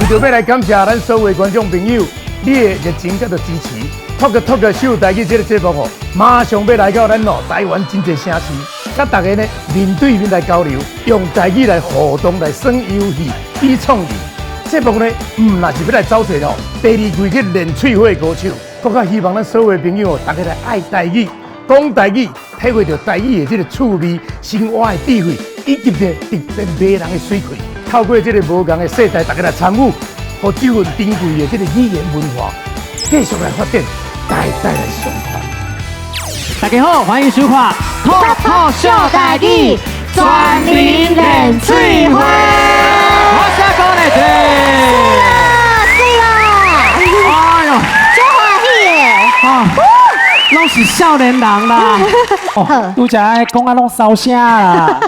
就欲來感謝咱所有觀眾朋友，你的熱情佮支持，Talk Talk 秀台語這个節目哦，馬上欲來到咱哦台灣真濟城市，佮大家呢面對面來交流，用台語來互動來耍遊戲、比創意。節目呢，毋但是欲來走揣哦，第二季去練喙火的高手，閣較希望咱所有的朋友哦，大家來愛台語、講台語，體會著台語的這个趣味、生活的智慧，以及這特別迷人的媠氣。透過這个無仝的世代，大家來參與，予這份珍貴的這个語言文化繼續來發展，代代來相傳。大家好，歡迎收看《脫口秀台語全民練喙火》。我是阿哥來的。是啦，哎呦，足歡喜的。啊，攏是少年人啦。哦，拄才講啊，攏燒聲啦。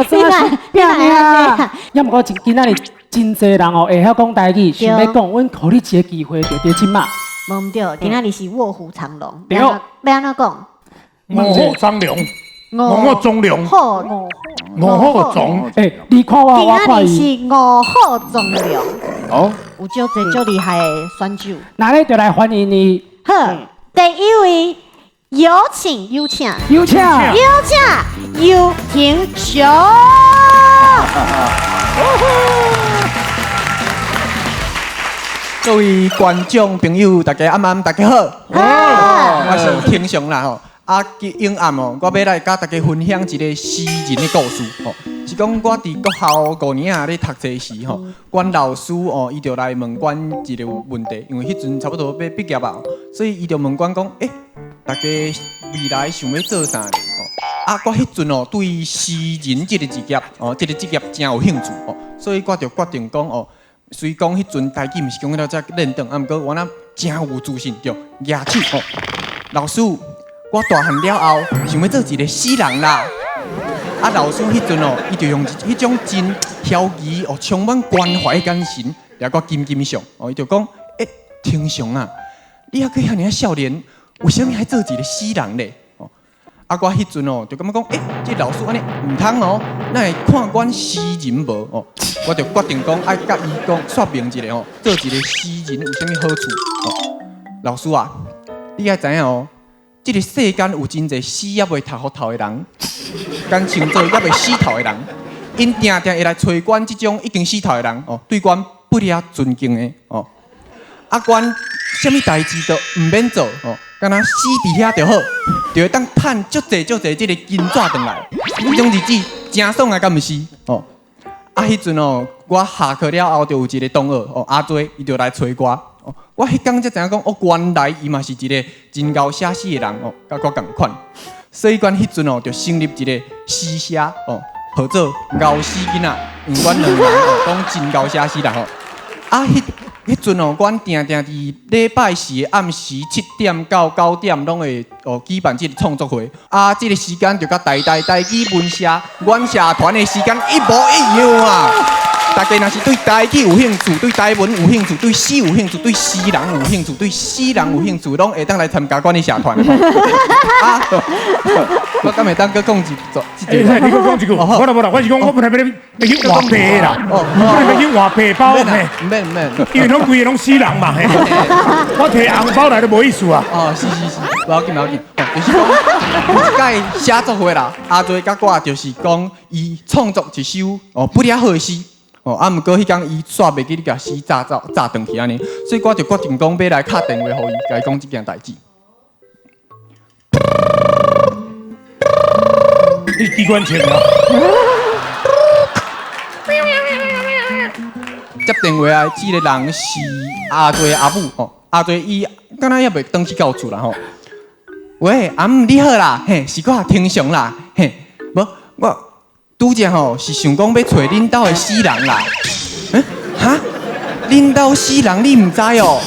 你哪你哪啊？也毋過今仔日真濟人哦，會曉講台語，想欲講，阮予你一个機會，就佇這馬。無毋對，今仔日是臥虎藏龍。對。欲按怎講？臥虎藏龍，臥虎藏龍，虎臥虎藏。欸，你看我，我看今仔日伊。是臥虎藏龍。哦，有足濟足厲害的選手。那咧就來歡迎你。好，第一位有請有請有請有請游庭雄。各位觀眾朋友，大家暗暗，大家好。好，我是庭雄啦吼。啊，永暗哦，我欲來佮大家分享一个詩人的故事吼。是講我佇國校五年仔咧讀冊時吼，阮老師哦，伊就來問阮一个問題，因為彼陣差不多欲畢業啊，所以伊就問阮講，欸，大家未來想欲做啥咧？吼，啊，我彼陣哦對詩人這个職業哦，這个職業誠有興趣哦，所以我就決定講哦，雖講彼陣台語毋是講了遮輪轉，啊，毋過我若誠有自信，就舉手吼，老師，我大漢了後想欲做一个詩人啦。啊，老師彼陣哦，伊就用彼種真調皮哦，充滿關懷的眼神掠我緊緊相哦，伊就講：欸，庭雄啊，你猶閣遐爾仔少年，為啥物愛做一个詩人咧？哦，啊，我彼陣哦就感覺講，欸，這老師按呢毋通哦，哪會看阮詩人無哦？我就決定講愛佮伊講說明一下哦，做一个詩人有啥物好處哦。老師啊，你愛知影哦，這个世間有真濟死猶未讀予透的人，敢稱做猶未死透的人，𪜶定定會來揣阮這種已經死透的人哦，對阮不離尊敬的哦。啊，阮啥物代誌都毋免做哦，干焦死佇遐就好，就會當趁足濟足濟這个金紙轉來，這種日子誠爽啊，敢毋是？哦，啊，彼陣哦，我下課了後就有一个同學哦，阿追，伊就來揣我。哦，我彼工才知影講，哦，原來伊嘛是一个真𠢕寫詩的人哦，佮我仝款。所以阮彼陣哦，就成立一个詩社哦，號做𠢕詩囡仔，因為阮兩个人哦，攏真𠢕寫詩啦吼。啊，彼彼陣哦，阮定定佇禮拜四的暗時7點到9點，攏會哦舉辦這个創作會。啊，這个時間就佮台大台語文社、阮社團的時間一模一樣啊！大家若是對台語有興趣，對台文有興趣，對詩有興趣，對詩人有興趣，對死人有興趣，攏會當來參加阮的社團。啊，我敢會當閣講一欸，你閣講一句，無啦無啦，我是講我本來欲去換皮啦，我本來欲去換皮包，嘿，毋免毋免，因為攏規个攏死人嘛，嘿，我提紅包來都無意思啊。哦，是是是，無要緊無要緊，哦，就是講有一擺寫作會啦，阿追佮我就是講伊創作一首哦不了好的詩。哦，啊，毋過彼工伊煞袂記得共詩炸走炸轉去按呢，所以我就決定講欲來敲電話予伊，共伊講這件代誌。你機關槍啊？接電話的這个人是阿追阿母吼，阿追伊敢若猶未轉去到厝啦吼。喂，阿母你好啦，嘿，是我庭雄啦，嘿，無我。拄才吼是想講欲揣恁兜的死人啦，欸，哈？恁兜死人你毋知哦？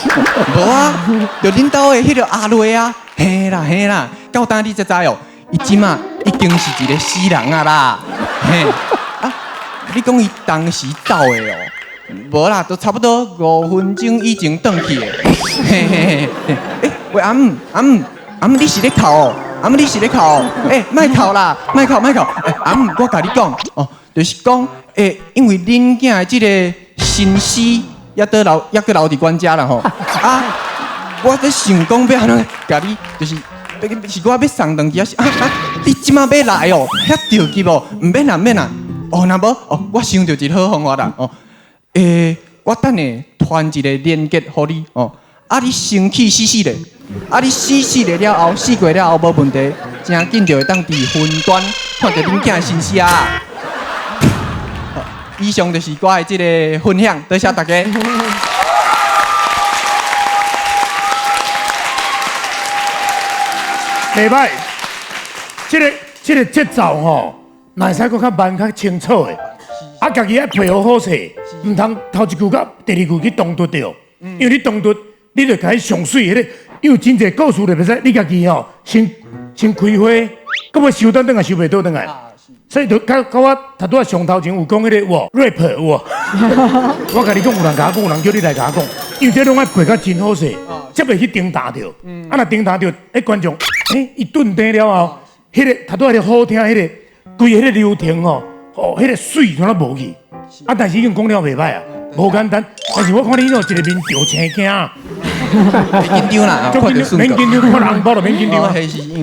無啊，就恁兜的彼个阿瑞啊，嘿啦嘿啦，到今你才知哦？伊這馬已經是一个死人啊啦，嘿，啊，你講伊當時走的哦？無啦，都差不多5分鐘以前轉去的，嘿嘿嘿，欸，喂，阿姆阿姆阿姆，你是咧哭哦？阿姆，你是咧哭哦？欸，莫哭啦，莫哭莫哭。欸，阿姆，我共你講哦，就是講，欸，因為恁囝的這个身死抑閣留，抑閣留佇阮遮啦吼。啊，我咧想講欲按怎共你，就是，是我欲送轉去，抑是啊啊，你這馬欲來哦，遐著急哦，毋免啦，毋免啦。哦，若無，哦，我想著一個好方法啦，哦，我等下傳一个連結予你，哦，啊，你先去試試咧，啊，你試試咧了後，試過了後無問題，誠緊就會當佇雲端看著恁囝的新聲。以上就是我的這个分享，多謝大家。袂歹，這个節奏吼，若會使閣較慢、較清楚的，啊，家己愛配合好勢，毋通頭一句佮第二句去衝突著，因為你衝突，你就共伊上媠彼个，因為真濟故事就袂使你家己吼，先開花，閣欲收轉轉來收袂倒轉來。所以就佮我頭拄仔上頭前有講彼个有無 rap 有無？我共你講，有人共我講，有人叫你來共我講，因為這攏愛配甲真好勢，才袂去頂打著。啊，若頂打著，觀眾，伊頓定了後，彼个頭拄仔彼个好聽，彼个規个彼个流程吼，哦，彼个媠全都無去。啊，但是已經講了袂歹啊，無簡單。但是我看你哦，一个面著青驚。袂緊張啦，免緊張，看紅包就免緊張啊。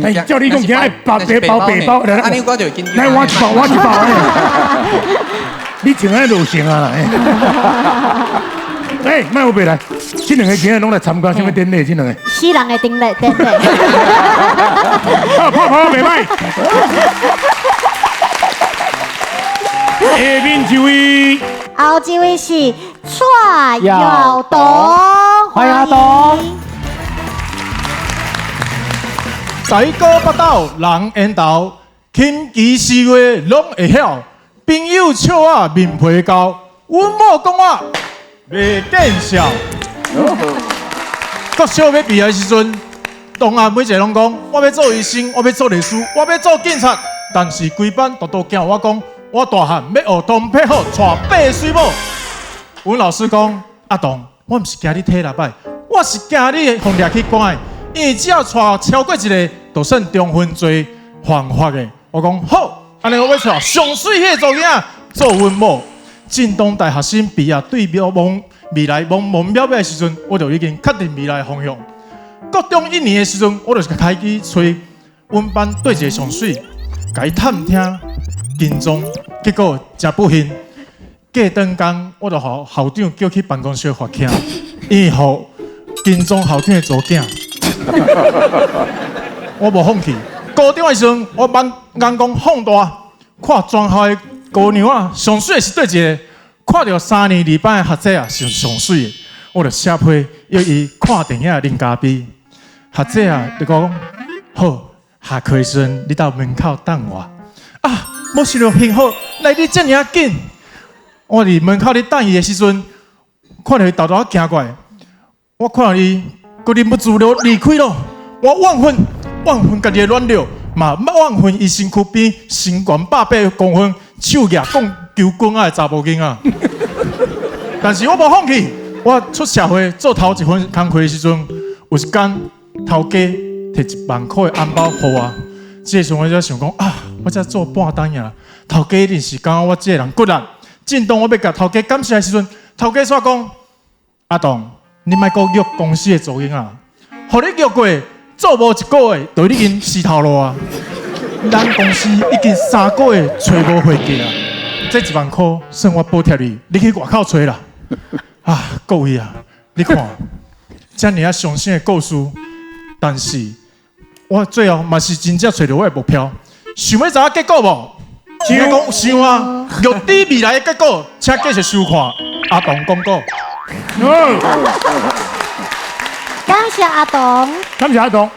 但是照你講，驚愛包白包白包，來來，來我一包，我一包。你穿按路線啊？哎，莫有白來，這兩个今日攏來參加啥物典禮？這兩个。死人的典禮，典禮。好，拍拍袂歹。下面一位，後一位是蔡耀東，歡迎阿東。大哥北斗人緣投，琴棋詩畫攏會曉，朋友笑我面皮厚，阮某講我袂見笑。國小欲畢業的時陣，同學每一个攏講，我欲做醫生，我欲做律師，我欲做警察，但是規班獨獨驚我講，我大漢欲學唐伯虎，娶八水某。阮老師講，阿東，我毋是驚你體力歹，我是驚你予掠去關的。因為只要娶超過一个，就算中分罪犯法的。我講好，按呢我欲娶上媠彼个查某囝仔做阮某。正當大學生畢業對望未來茫茫渺渺的時陣，我就已經確定未來的方向。國中一年的時陣，我就開始揣阮班對一个上媠，共伊探聽行蹤，結果誠不幸，過轉工我就予校長叫去辦公室罰徛，因為予行蹤校長的查某囝。我無放棄。高中的時陣，我眼光放大，看全校的姑娘仔，上媠的是佗一个？看著三年二班的學姐啊，是上媠的，我就寫批約伊看電影啉咖啡。學姐啊，就講好，下課的時陣你到門口等我。啊，無想著幸福來得遮爾仔緊。我佇門口咧等伊的時陣，看著伊沓沓仔行過來，我看著伊，閣忍不住就離開咯。我怨恨，怨恨家己的軟弱，嘛怨恨伊身軀邊身懸180公分、手舉摃球棍仔的查某囡仔。但是我無放棄，我出社會做頭一份工課的時陣，有一工頭家提1萬塊的紅包予我，這个時陣我才想講啊，我才做半冬爾，頭家一定是感覺我這个人骨力。正當我欲共頭家感謝的時陣，頭家煞講：阿東，你莫閣約公司的查某囡仔，予你約過，做無一个月，就已經死頭路啊！咱公司已經3個月揣無伙計啊！這1萬塊算我補貼你，你去外口揣啦！啊，各位啊，你看，遮爾仔傷心的故事，但是我最後嘛是真正揣著我的目標。想欲知影結果無？想講想啊，欲知未來的結果，請繼續收看阿東講古。感謝阿東，感謝阿東。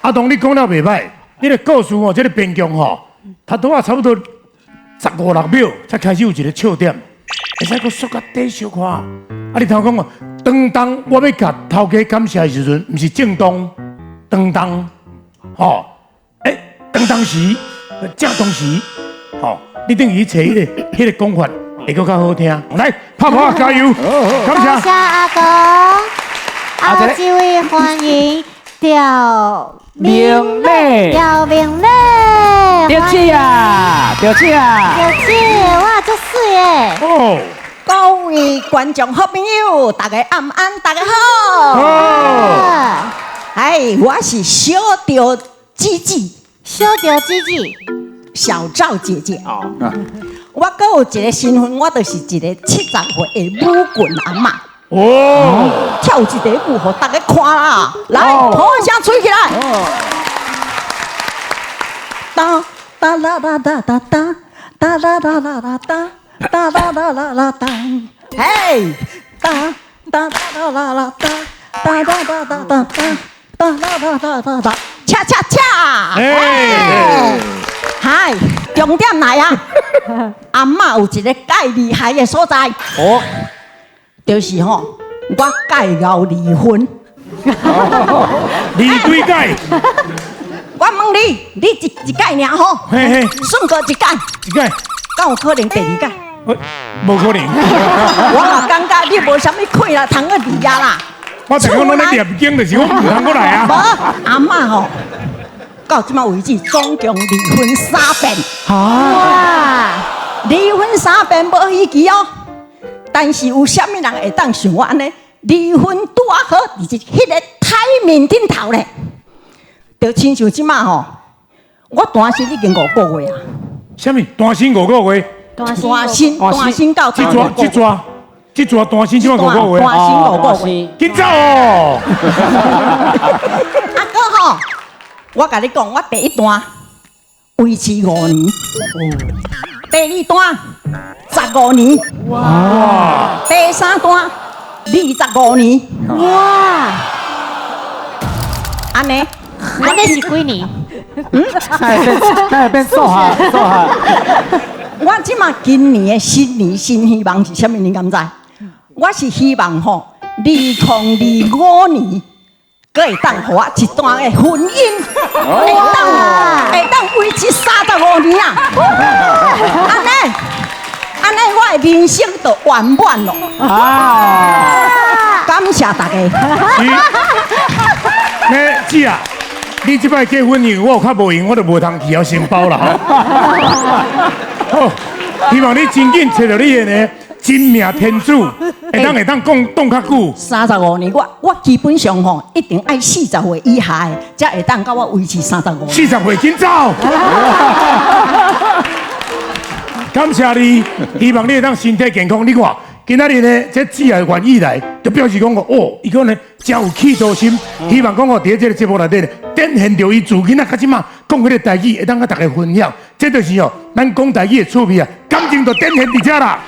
阿東，你講了袂歹，你的故事哦，這个編劇吼，他拄仔差不多15、16秒才開始有一個笑點，會使閣縮較短小可。啊，你頭講哦，當我欲共頭家感謝的時陣，毋是正當，當當，吼，當當時，正當時，吼，你等於揣彼个講法會閣較好聽。來，拍拍加油，感謝。感謝阿東。後一位歡迎廖明麗，廖明麗，對姐啊，對姐啊，對姐，哇，足媠的。哦，各位觀眾好朋友，大家晚安，大家好。哦，哎，我是小趙姊姊，小趙姊姊，小趙姐姐。哦，我閣有一個身份，我就是一個70歲的舞棍阿嬤。哦，跳一個舞予大家看啦！來，鼓聲吹起來。噠噠啦啦噠噠噠，噠啦啦啦啦噠，噠啦啦啦啦噠，嘿，噠噠啦啦啦噠，噠噠噠噠噠噠，噠啦啦啦啦噠，恰恰恰！哎，嗨，重點來啊！阿嬤有一個蓋厲害的所在，哦，就是吼，我蓋𠢕離婚。離幾屆？我問你，你一屆爾吼？嘿嘿，算過一屆，一屆，敢有可能第二屆？無可能。我嘛感覺你無啥物氣啦，通去離啊啦。我逐工攏咧念經，就是我毋通過來啊。無，阿嬤吼，到這擺為止，總共離婚三遍。哇！離婚三遍無稀奇哦，但是有啥物人會當像我按呢離婚拄仔好，佇彼個台面頂頭咧？就親像這擺吼，我單身已經五個月啊。啥物？單身五個月？單身，單身到這逝這逝這逝單身這擺五個月？單身五個月。緊走哦！啊閣吼，我共你講，我第一段維持五年，第二段15年，哇！第三段25年，哇！按呢？按呢是幾年？嗯，那會變數學數學。我這馬今年的新年新希望是啥物？你敢知？我是希望吼，2025年，閣會當予我一段的婚姻，會當維持35年啊！按呢，按呢，我的人生就圓滿咯。啊！感謝大家。欸，姊啊，你這擺結婚，因為我有較無閒，我就無通去曉承包啦。好，希望你真緊揣著你的呢真命天子，會當講擋較久。35年，我基本上吼一定愛40歲以下的，才會當佮我維持三十五年。40歲緊走。感謝你，希望你會當身體健康。你看，今仔日呢，這姊也願意來，就表示講哦，伊講呢真有企圖心，希望講哦，佇這個節目內底展現著伊自囡仔到這馬講彼個台語，會當佮大家分享。這就是哦，咱講台語的趣味啊，感情就展現佇這啦。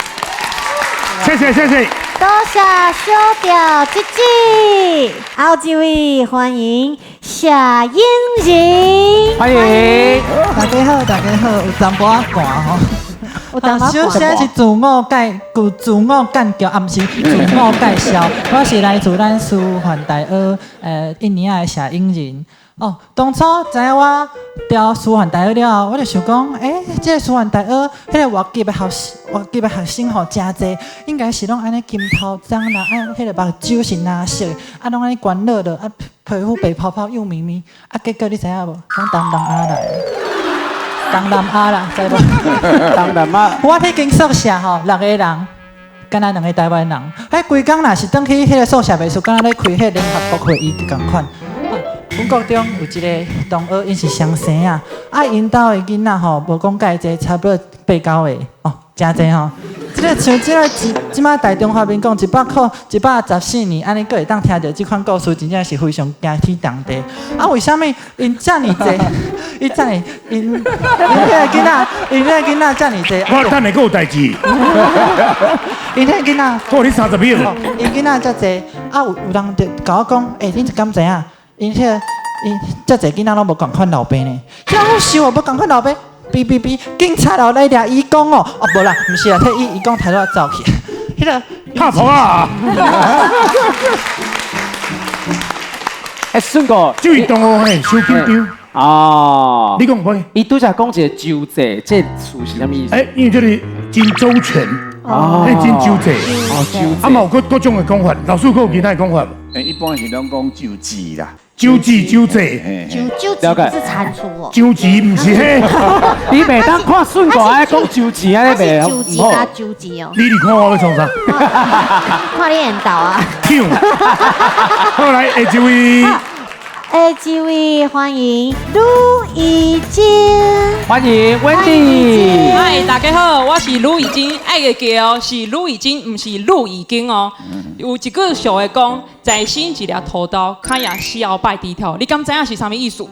謝謝謝謝。多謝小趙姊姊，後一位歡迎謝英仁，歡迎。大家好，大家好，有淡薄仔寒吼。首先是自我介紹，啊，毋是自我介紹。我是來自咱師範大學一年仔的謝英仁。哦，當初知影我調師範大學了後，我就想講，這個師範大學彼個外籍的學外籍的學生吼誠濟，應該是攏按呢金頭鬃啦，啊，彼個目睭是藍色的，啊，攏按呢懸落落，啊，皮膚白泡泡幼咪咪，啊，結果你知影無？攏東南亞來。東南亞啦，知無？東南亞。我彼間宿舍吼，六個人，敢若兩個台灣人。彼規工若是轉去彼個宿舍袂輸，敢若咧開彼個聯合國會議仝款。阮國中有一個同學，𪜶是雙生仔，啊，𪜶兜的囡仔吼，無講蓋濟，差不多八九個，哦，誠濟吼。這個像這個這擺大中華民國114年，按呢閣會當聽著這款故事，真正是非常驚天動地。啊，為啥物𪜶遮爾濟？伊遮爾，𪜶彼個囡仔遮爾濟。我等下閣有代誌。𪜶彼個囡仔，夠你30秒。𪜶囡仔遮濟，啊有人就共我講，欸，恁敢知影？𪜶彼個𪜶遮濟囡仔攏無仝款老爸呢？夭壽哦，無仝款老爸。嗶嗶嗶！警察佬來掠伊講哦，哦無啦，毋是啦，替伊講態度走去，彼個拍婆啊！欸，順哥，這位同學嘿，傷緊張哦。你講袂？伊拄才講一個周濟，這詞是啥物意思？欸，因為這個真周全，哦，真周濟，哦，周濟。啊嘛有各種的講法，老師閣有其他的講法無？欸，一般是攏講周濟啦。周子周子，啾啾子不是蟾蜍哦，周子毋是彼。你袂當看順過愛講周子按呢它是袂啾子加啾子哦，你佇看我欲創啥？看你緣投啊。跳。好來，下一位。下一位歡迎盧以晶，歡迎 Wendy。嗨，大家好，我是盧以晶，愛會記哦，是盧以晶，毋是盧以經哦。有一句俗話講，在生一粒塗豆，較贏死後拜豬頭。你敢知影是啥物意思？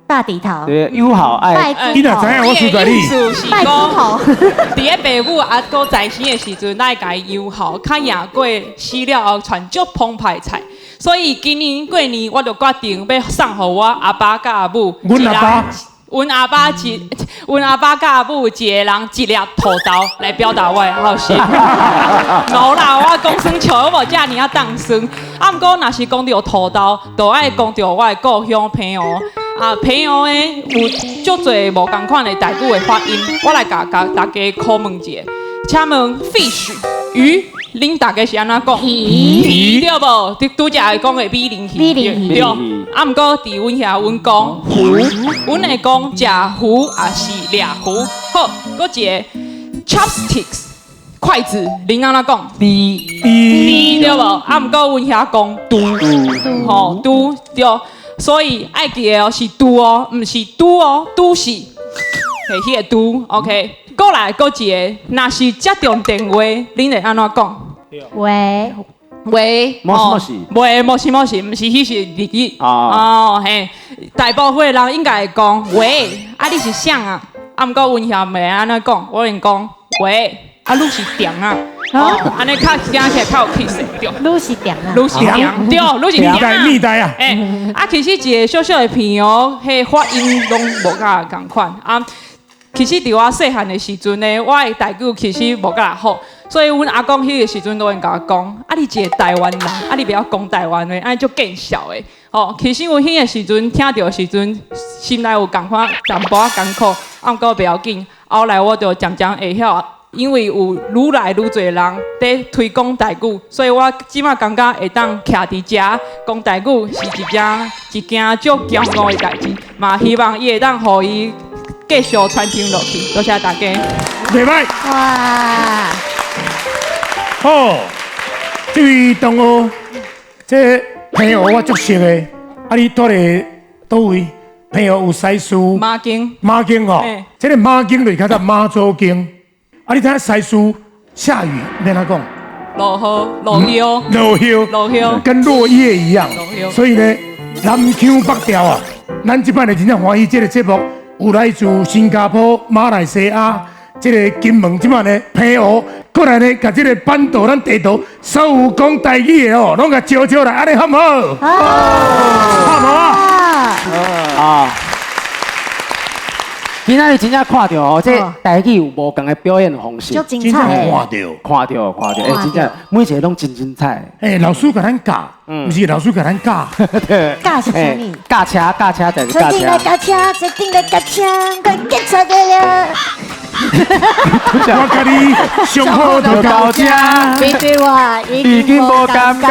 拜豬頭，對，友好愛。拜你若知影，我輸在你。意思是拜豬講，頭。佇咧爸母猶閣在生的時陣，咱愛共伊友好，較贏過死了後傳足澎湃菜。所以今年過年，我就決定欲送予我阿爸佮阿母。阮阿爸，阮阿爸佮阿母一个人一粒塗豆來表達我的孝心。無啦，我講耍笑，我無遮爾仔當算。啊，毋過若是講著塗豆，就愛講著我的故鄉澎湖。啊，澎湖的有足濟無仝款的台語的發音，我來共大家考問一下。請問 fish 魚，恁大家是按怎講？魚對無？拄拄才會講的美人魚，美人魚對。啊，毋過佇阮遐，阮講魚，阮會講食魚抑是掠魚。好，閣一个 chopsticks 筷子，恁按怎講？豬豬對無？啊，毋過阮遐講櫥，吼櫥對。所以愛記的哦是櫥哦，毋是拄哦，拄是係彼個拄。OK，過來閣一个，若是接著電話，恁會按怎講？喂，喂，もしもし喂，もしもし，毋是彼是日語。啊哦嘿，大部分的人應該會講喂，啊你是誰啊？啊毋過阮遐袂按呢講，我會講喂，啊你是誰啊？哦，按呢較聽起來較有氣勢，對。你是誰啊？你是誰？對，你是誰啊？蜜袋啊！欸，啊，其實一个小小的澎湖，彼發音攏無佮仝款啊。其實佇我細漢的時陣呢，我的台語其實無佮好，所以阮阿公彼个時陣都會共我講：啊，你一个台灣人，啊，你袂曉講台灣話，按呢足見笑的。吼，其實阮彼个時陣聽著的時陣，心內有仝款淡薄仔艱苦，啊，毋過袂要緊。後來我就漸漸會曉，因為有愈來愈濟人佇推廣台語，所以我這馬感覺會當徛佇遮講台語是一件足驕傲的代誌，嘛希望伊會當予伊繼續傳承落去。多謝大家。袂䆀。哇！好，這位同學，這澎湖我足熟的，啊，你住佇佗位？澎湖有西嶼、馬經、馬經吼，這个馬經就是較早媽祖經。啊，你知影西嶼下雨欲按怎講？落雨，落葉，落葉，落葉，跟落葉一樣。所以呢，南腔北調啊，咱這擺呢真正歡喜這个節目有來自新加坡、馬來西亞，這个金門這擺呢澎湖，過來呢，共這个版圖咱地圖所有講台語的哦，攏共招招來，按呢好毋好？好，好無啊？啊！今仔日真正看著哦，這台語有無仝的表演方式，足精彩的。看著，看著，看著，欸，真正每一个攏真精彩。欸，老師共咱教，毋是老師共咱教，教是啥物？教車，教車就是教車。坐頂來教車，坐頂來教車，我警察來了。我共你上好就到這，你對我已經無感覺。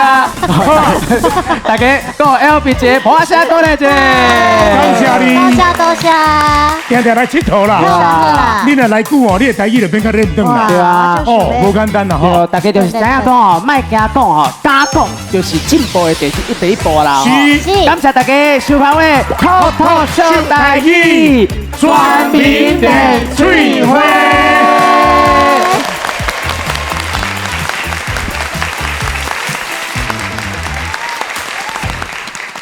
大家閣 L B 一个拍聲鼓勵一下，感謝你，多謝多謝，定定來𨑨迌啦。好啦。你若來久哦，你的台語就變較輪轉啦。對啊，哦，無簡單啦吼。大家就是知影講吼，莫驚講吼，敢講就是進步的第一步啦。是，感謝大家收看我的透透秀台語，全民練嘴。